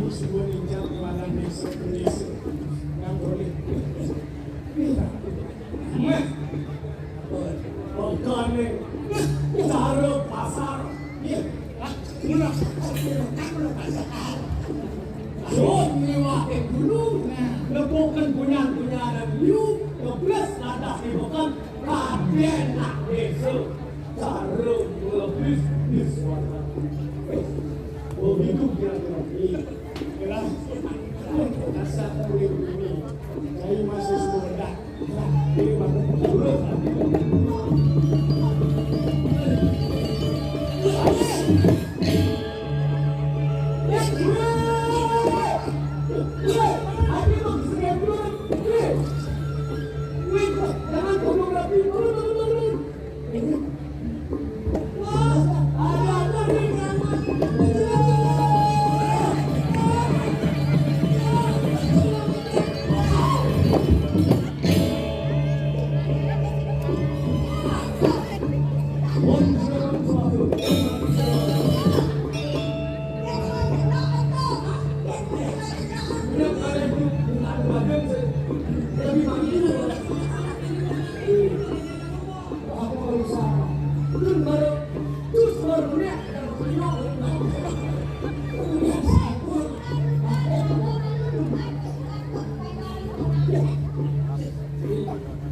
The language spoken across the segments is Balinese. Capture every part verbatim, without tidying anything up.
Semua ninjak malam besok, besok. Yang boleh. Meh. Pekane. Cara pasar. Iya. Mula. Mula pasar. Yo, nyewa ke dulu. Nah, lepokan punyan-punyanan you. Ngebles ladas di bekan. Kabeh nak desa. Cara ngelebis di suara. Begitu kira-kira ini. Kelas. Rasa kulit ini. Saya masih sekolah. Ini baru dulu.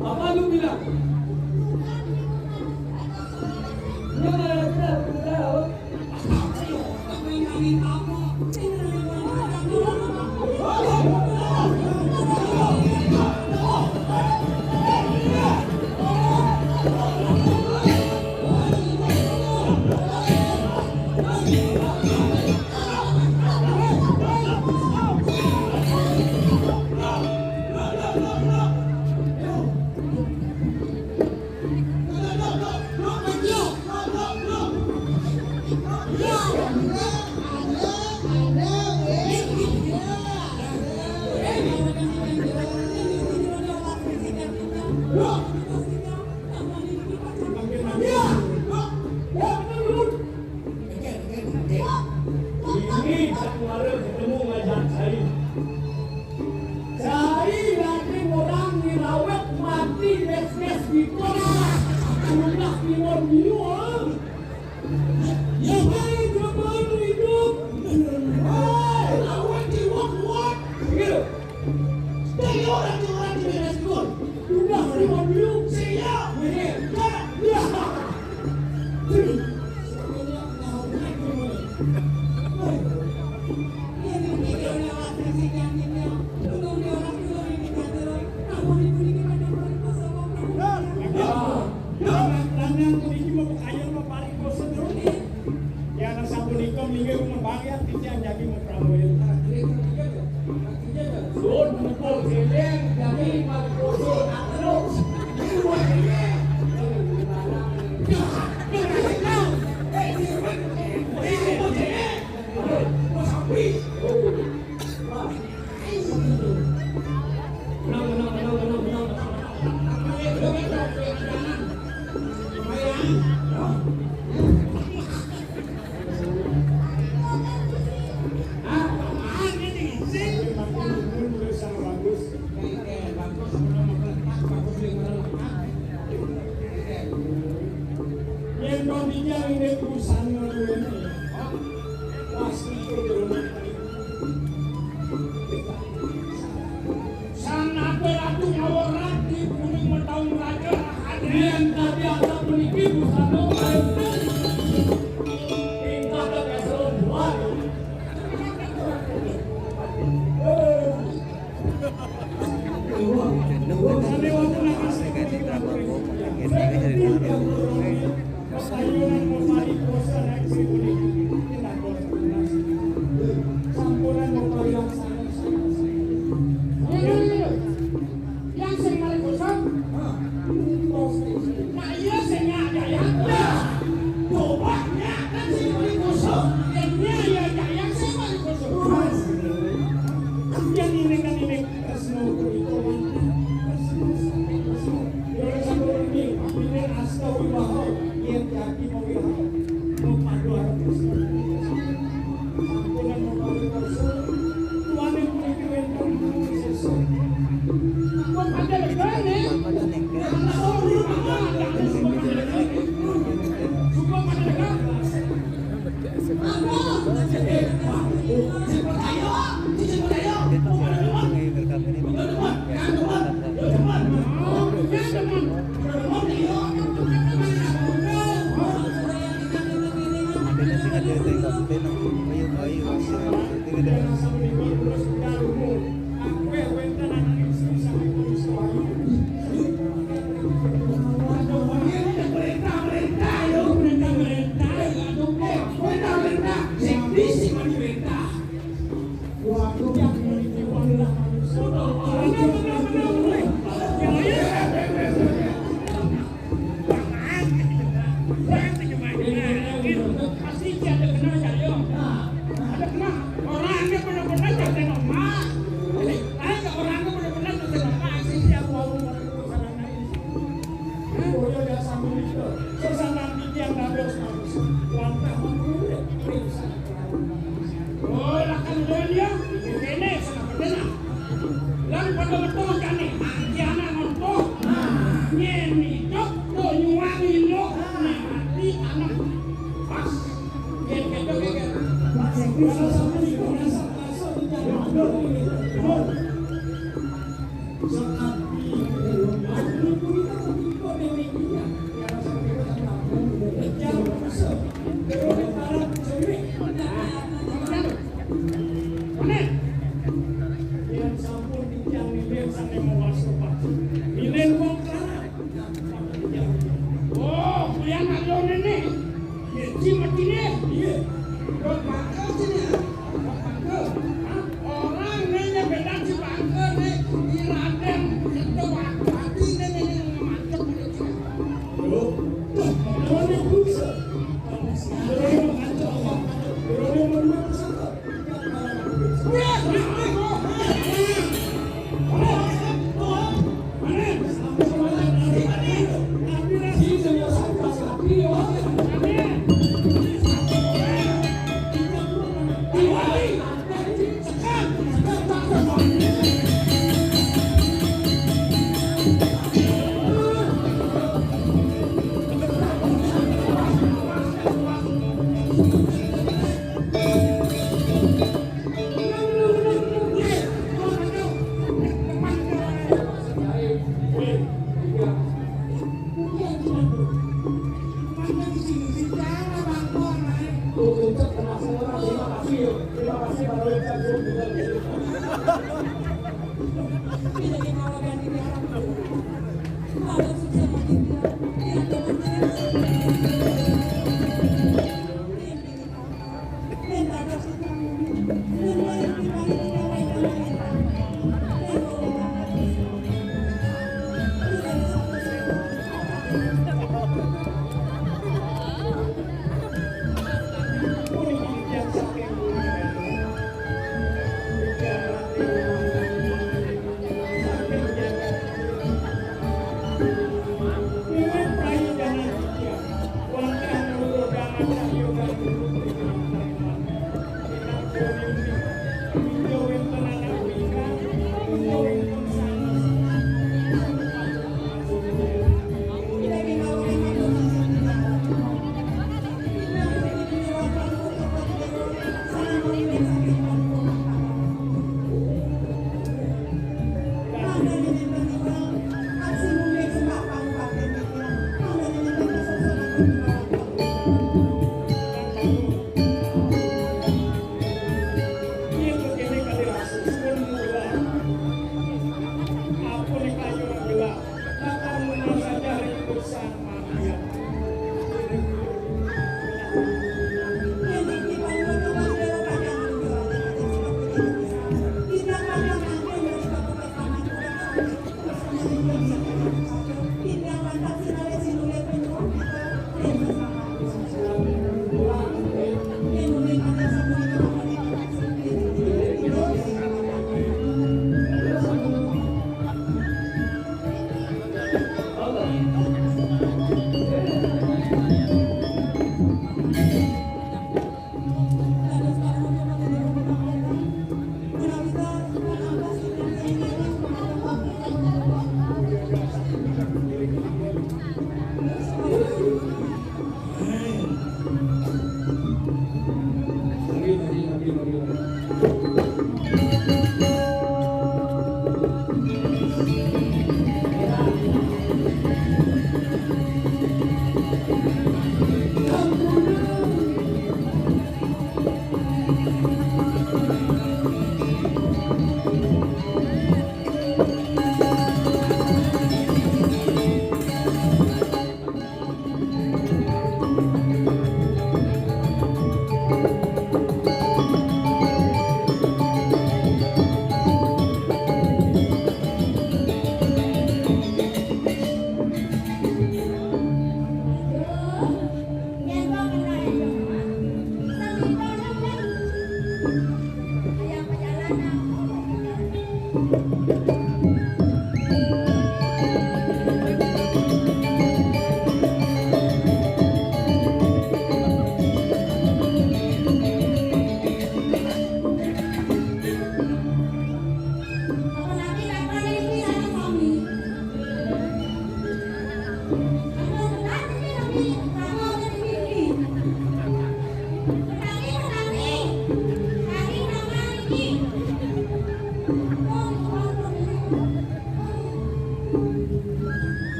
Apa lu bilang? Lu malah bilang, lu tahu. Ini Januari ketemu ngajak cai. Cai lagi orang dirawat mati mes-mes di kota. Udah timur biur. Ya, baik, dia baru hidup. Hai, lawan di wak-wak. Gitu. Dari orang di orang di mes pun. Udah timur biur. Siap. Iya. Ya. Lanang puniki mah pekayon mah paling bosen terus. Ya, anak sapunika mlinggih rumah bang ya, titiang jagi mau praboya. Sun, mumpung jeleng, jagi paling bosen terus. Oh, lah kan dia, dia. Ini sana, betul. Lan padha metu jane, kiana ngonto. Nyeni cok, to nyuwangi lo, nah, ati anak. Pas. Yen ketok, yen ketok. Pas, yen ketok. Meneh. Yen sampun titiang ninding saking mawarsa pati. Milih wong klaran. Oh, kuwi anak lho nene. Nggih, Ji, matine. Nggih. Kok mangkel sini, ya? Kok mangkel? Hah? Orang nene beda si mangkel ne. Di Raden Kertawati nene, nene mantep. Lho, tuh, ngomongnya bisa. Kalau si Raden mantep, apa? Kalau dia mau dua, bisa.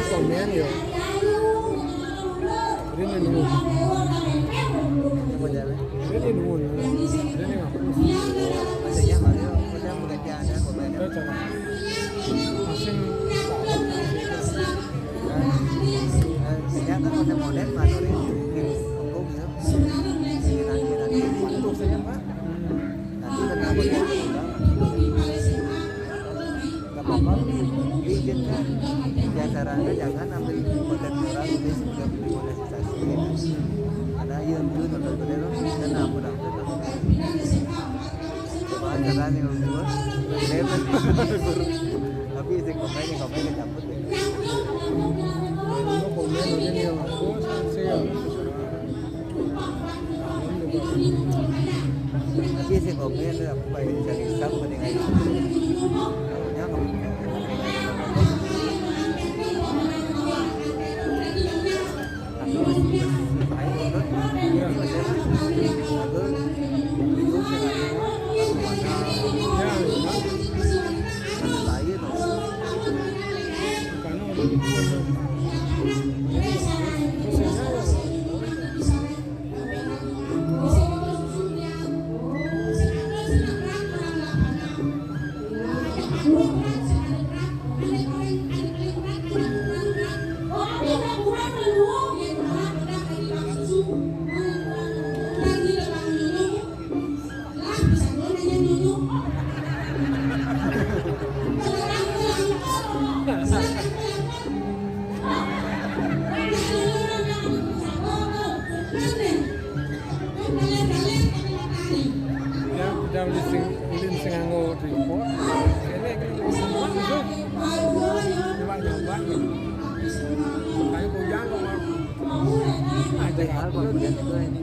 Komen ya. Ini nih. Ini nih. Ini nih. Coba. Asing. Sejak kan model-model Pak Nuri. Ini, ini. Ini, ini. Itu saya, Pak. Nanti kenapa dia nggak apa-apa, izin kan. Ya, sarannya jangan ambil konten orang, terus udah dimonetisasi. Karena iya, itu nonton bener, dan aku dapet. Coba aja kan yang dua, tapi isi komen, komen dapet ya. Komen ini yang aku, saya Tapi sih kok kayaknya aku kayak bisa bisa aku ketinggalan. Ya, kamu. Aku masih, masih, ayo, turun. Ini masih enak. Aku, dulu sih, aku, aku mana? Ya, ya. Masih lahir, tuh. Karena udah gitu. Ya, udah ulin sing, ulin sing nganggo tripod. Ini kan ulin semua itu. Coba nyoba gitu. Kayak kujang kok. Aja apa, udah gitu ini.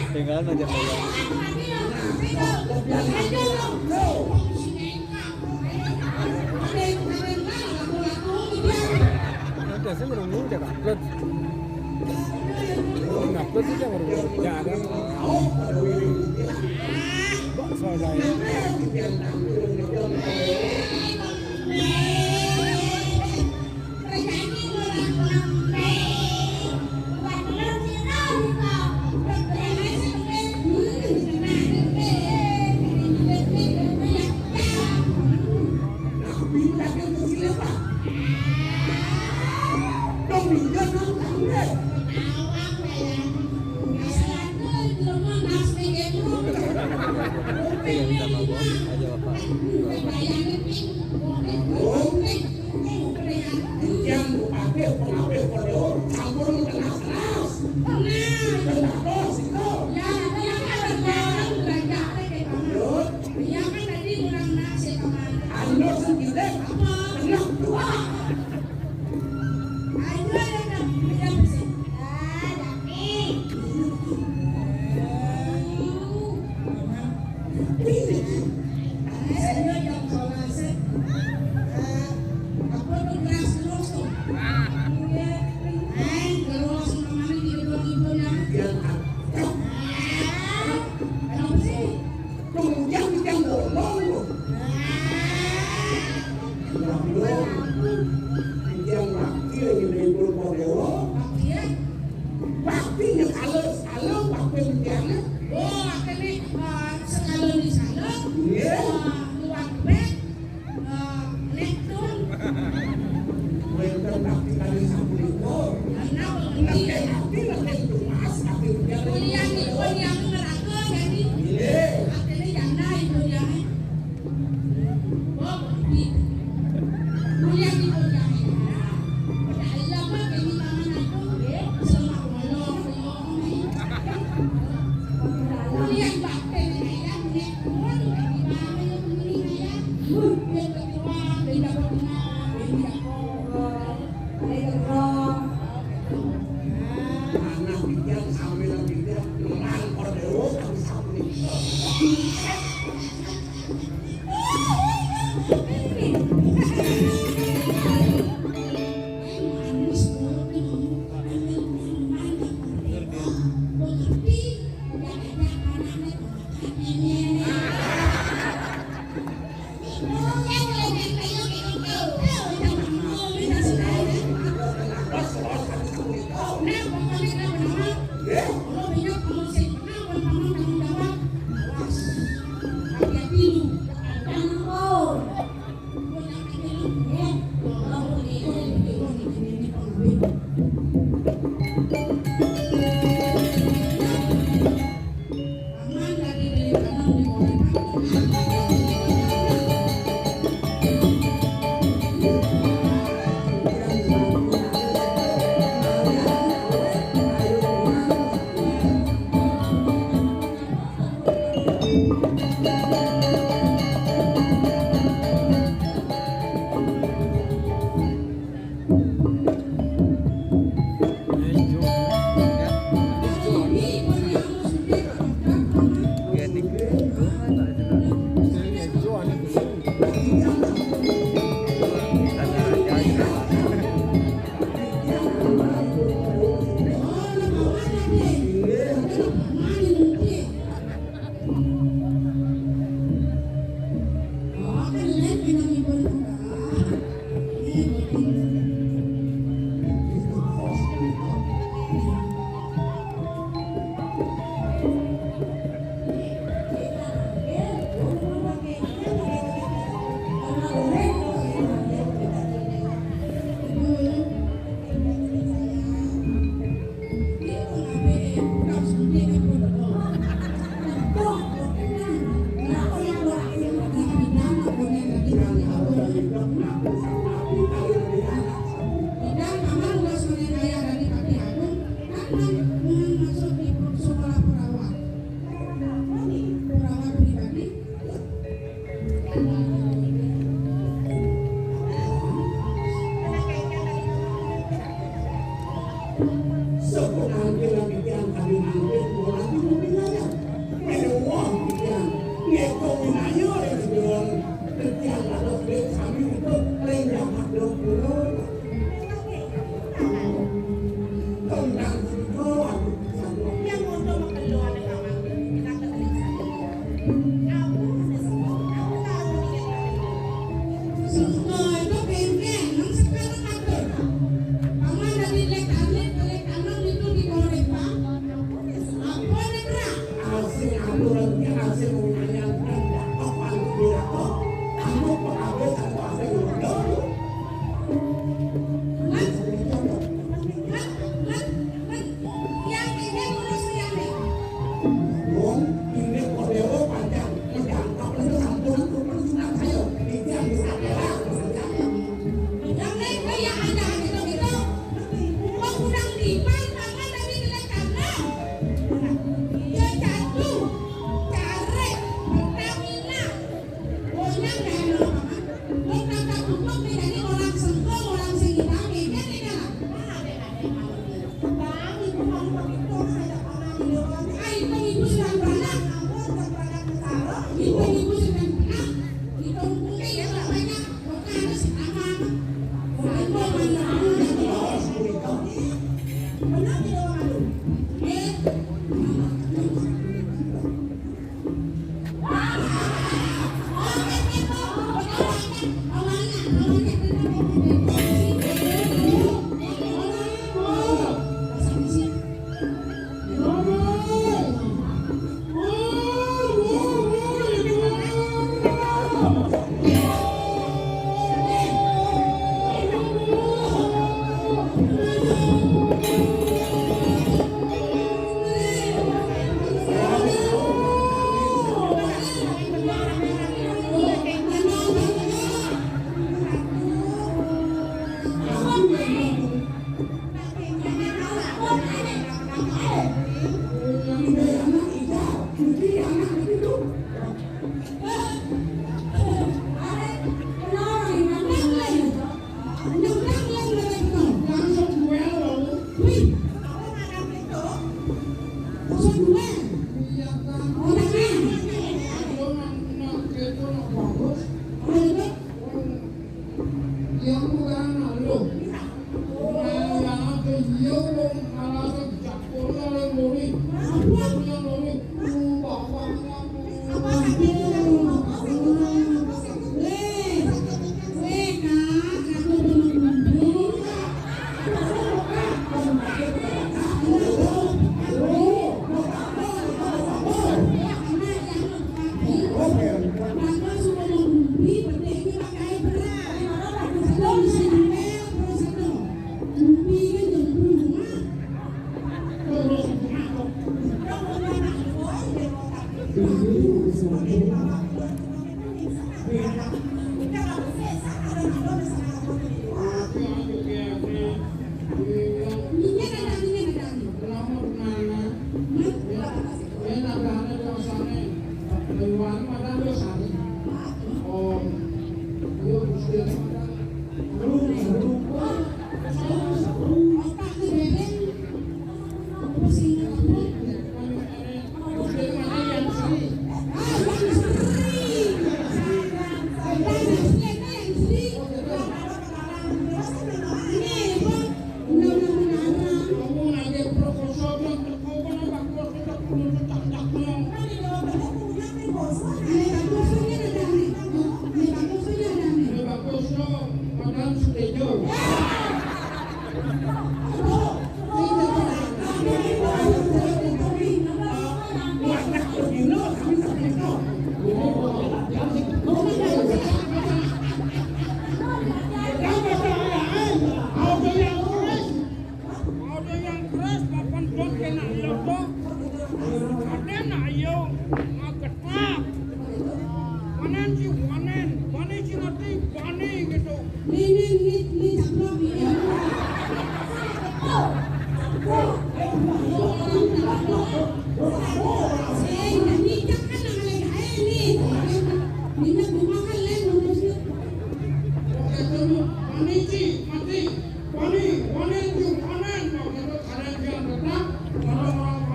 Tinggal aja saya. Ada sih nunggu dia upload. Upload sih dia nunggu. Ya ada. Kok soalnya. Iya, minta maaf aja, Bapak.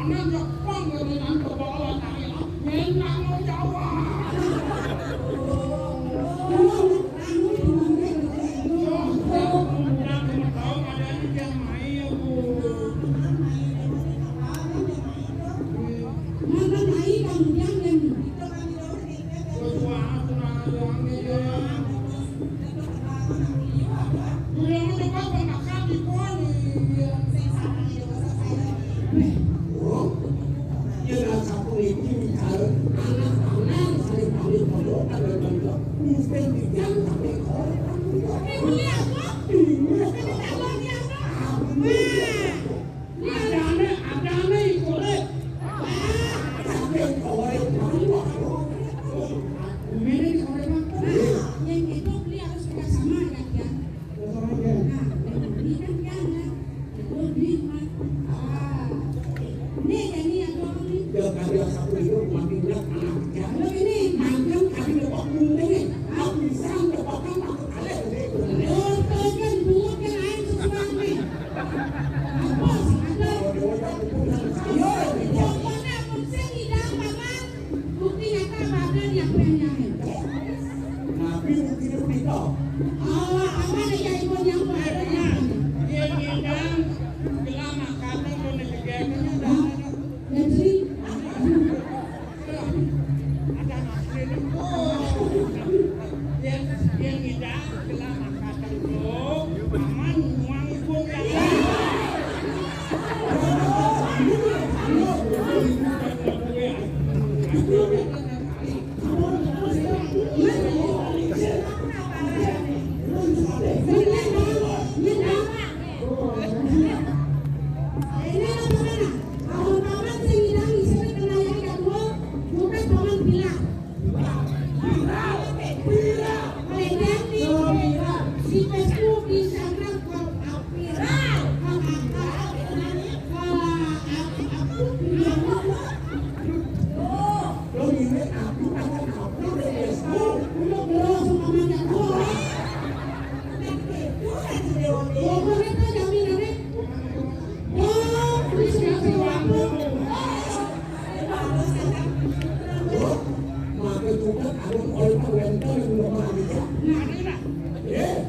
Nang Jepang, nang ke bawah tanah, nang mau Jawa. Nang mau tahu ada ni yang main, Bu. Nang mai kamu yang Adane, adane iku urip. Saking urip. Ngene iki urip, Mas. Nah, yang itu beli harus kerja sama ya, Kian. Nah, yang ini kan Kian, ya. Itu duit, Mas. Ah. Ini ya, ini yang doang nih. Ya, kali aku itu mati ingat anak. Ya, lo ini. Mangkang kali lepas gunting, ya. Aku bisa lepas kan aku kalah. Lo kan buat kan aing sesuatu nih. Apa sih, ada? Pokoknya mun sing ngidang, Paman, bukti nyata badan yang penyahin. Nabi buktinya begitu. Allah, Paman, ya, ibu yang badan yang penyahin. Dia ngidang, gelam angkatan, lo nih, gegekennya, dah. Jadi,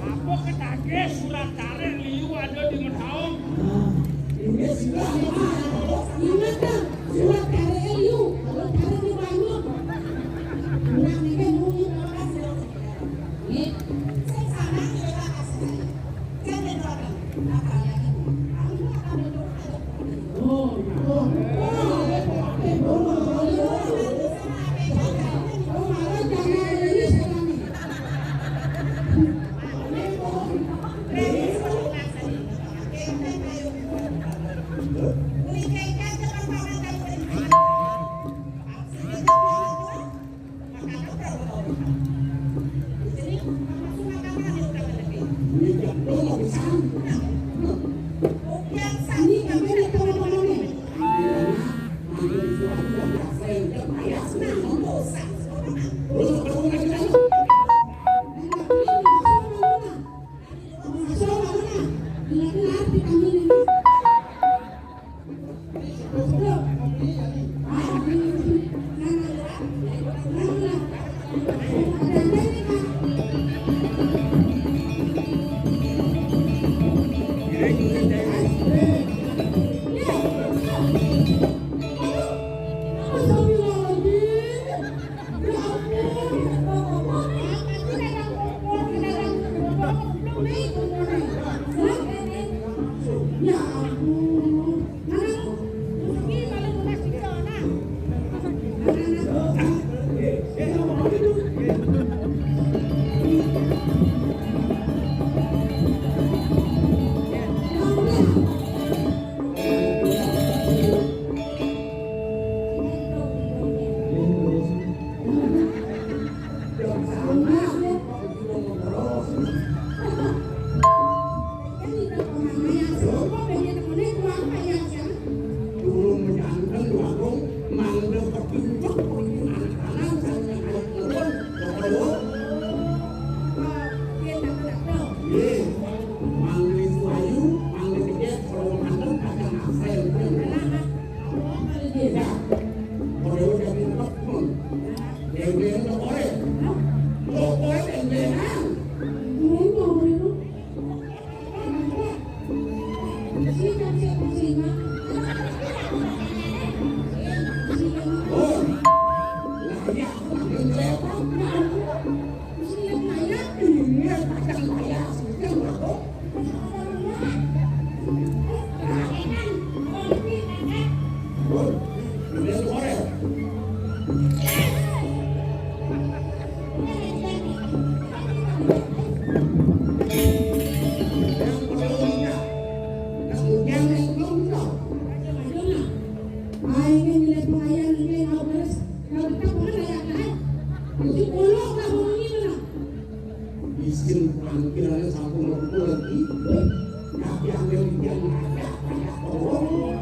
Apa ketagih surat karir liu ada di Medaung? Ingat, surat karir liu, kalau karir di Bandung. Kurang ini kan mungkin. Isin pangkilannya sampun mengkumpul lagi. Tapi ambil yang ada, ada. Oh, oh,